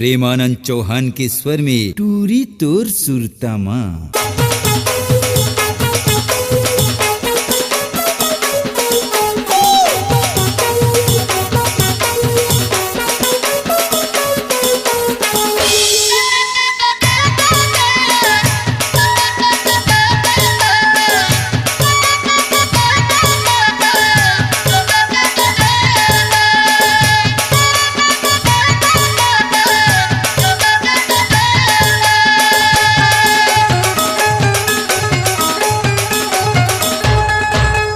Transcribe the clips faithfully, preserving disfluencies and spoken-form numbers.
प्रेमानंद चौहान के स्वर में टूरी तोर सुरता मा।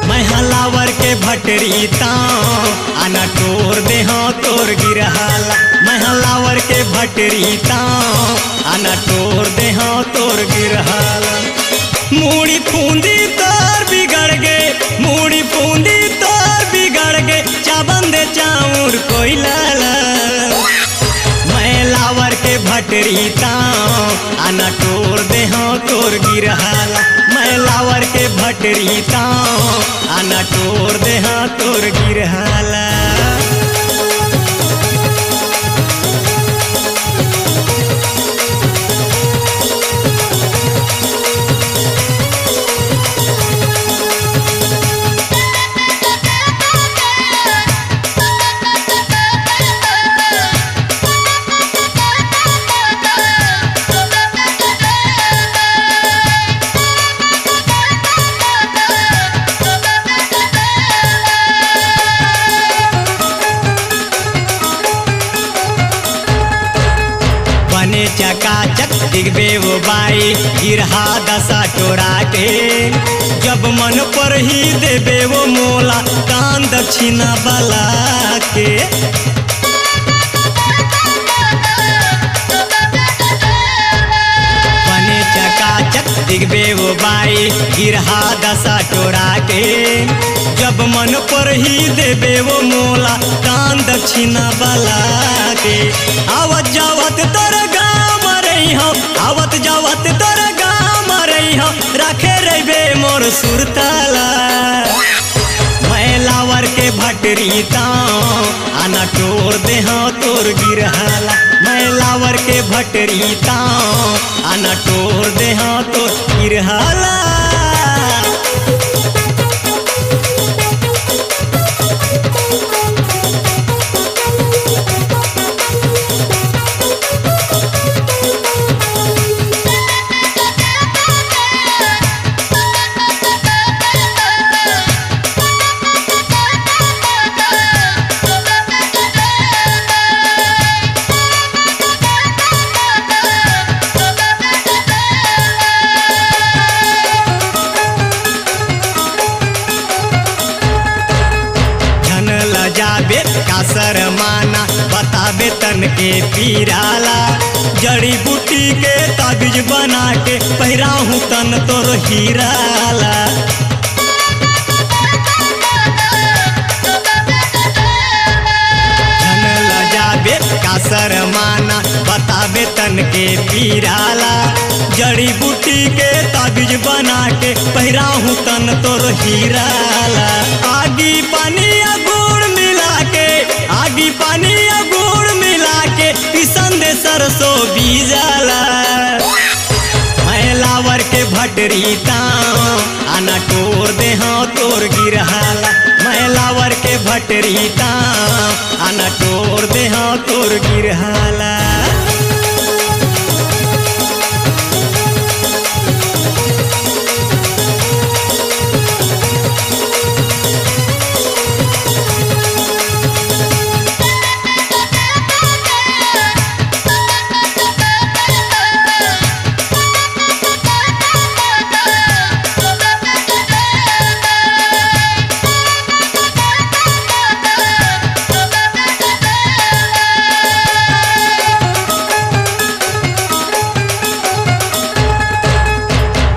मैं हलावर के भटरी तांव, आना टोर देहंव तोर गिरहाला। मैं हलावर के भटरी तांव, आना टोर देहंव तोर गिरहाला। मुड़ी फूंदी तोर बिगड़ गे, मुड़ी फूंदी तोर बिगड़ गे, चाबन दे चाउर कोइला ला। मैं लावर के भटरी तांव, आना टोर देहंव तोर गिरहाला। मैं लावर के भटरी तांव, आना टोर देहंव तोर गिरहाला। बने चकाचक दिखबे वो बाई, गिरहा दसा टोरा के। जब मन पर ही देबे वो मोला, दान दक्षिणा बला के। बने चकाचक दिखबे वो बाई, गिरहा दसा टोरा के। जब मन पर ही देबे वो मोला, दान दक्षिणा बला के। आवत जावत तोर गाँव म रहिहंव, आवत जावत तोर गाँव म रहिहंव, राखे रहिबे मोर सुरता ला। मैं लावर के भटरी तांव, आना टोर देहंव तोर गिरहाला। मैं लावर के भटरी तांव, आना टोर देहंव तोर गिरहाला। झन लजाबे का शरमाना, बताबे तन के पीराला। जड़ी बूटी के ताबीज बना के पहिराहूँ तन तोर हीराला। झन लजाबे का शरमाना, बताबे तन के पीराला। जड़ी बूटी के ताबीज बना के पहिराहूँ तन तोर हीराला। आगी पानी या गुड़ मिला के, आगी पानी या गुड़ मिला के, पिसन दे सरसों बीजाला। मैं लावर के भटरी तांव, आना टोर देहंव तोर गिरहाला। मैं लावर के भटरी तांव, आना टोर देहंव तोर गिरहाला।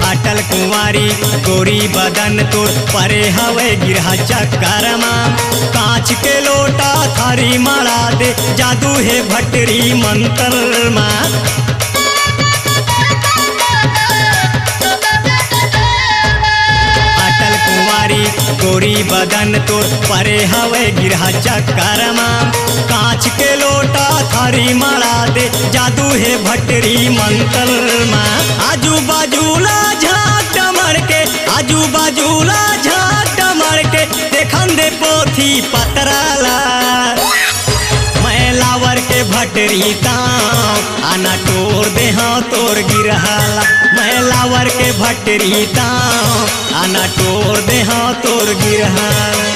अटल कुंवारी गोरी बदन तोर परे हवय गिरहा चक्कर मा। कांच के लोटा थारी मड़ा दे, जादू हे भटरी मंतर मा। अटल कुंवारी गोरी बदन तोर परे हवे गिरहा चक्कर मा, कांच के लोटा थारी मड़ा दे, जादू हे भटरी मंतर मा। आजू बाजू ला झांक डमर के, आजू बाजू ला झांक डमर के, देखन दे पोथी पतरा ला। मैं लावर के भटरी तांव, आना टोर देहा तोर गिरहा ला। मैं लावर के भटरी तांव, आना टोर देहा तोर गिरहा ला।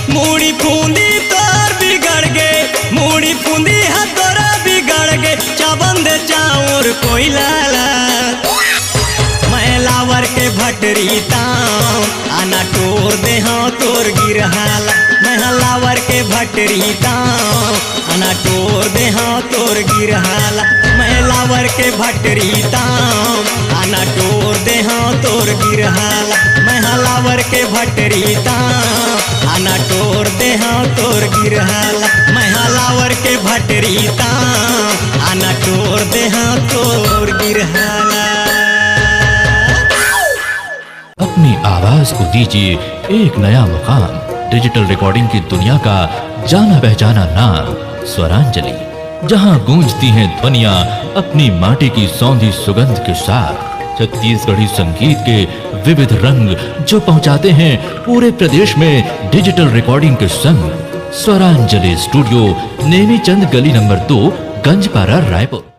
मुड़ी फूंदी तोर बिगड़ गे, मुड़ी फूंदी हा तोर बिगड़ गे, चाबन दे चाउर कोइला ला। मैं लावर के भटरी तांव, आना टोर देहा तोर गिरहा ला। मैं हा लावर के भटरी तांव, आना टोर देहा तोर गिरहा ला। मैं लावर के भटरी तांव, आना टोर देहा तोर गिरहा ला। मैं हा लावर के भटरी तांव, आना टोर देहा तोर गिरहा ला। मैं हा लावर के भटरी तांव, आना टोर देहा तोर गिरहा ला। अपनी आवाज को दीजिए एक नया मुकाम। डिजिटल रिकॉर्डिंग की दुनिया का जाना पहचाना नाम स्वरांजलि, जहां गूंजती हैं ध्वनियां अपनी माटी की सौंधी सुगंध के साथ। छत्तीसगढ़ी संगीत के विविध रंग जो पहुंचाते हैं पूरे प्रदेश में डिजिटल रिकॉर्डिंग के संग। स्वरांजलि स्टूडियो, नेमीचंद गली नंबर दो, गंजपारा, रायपुर।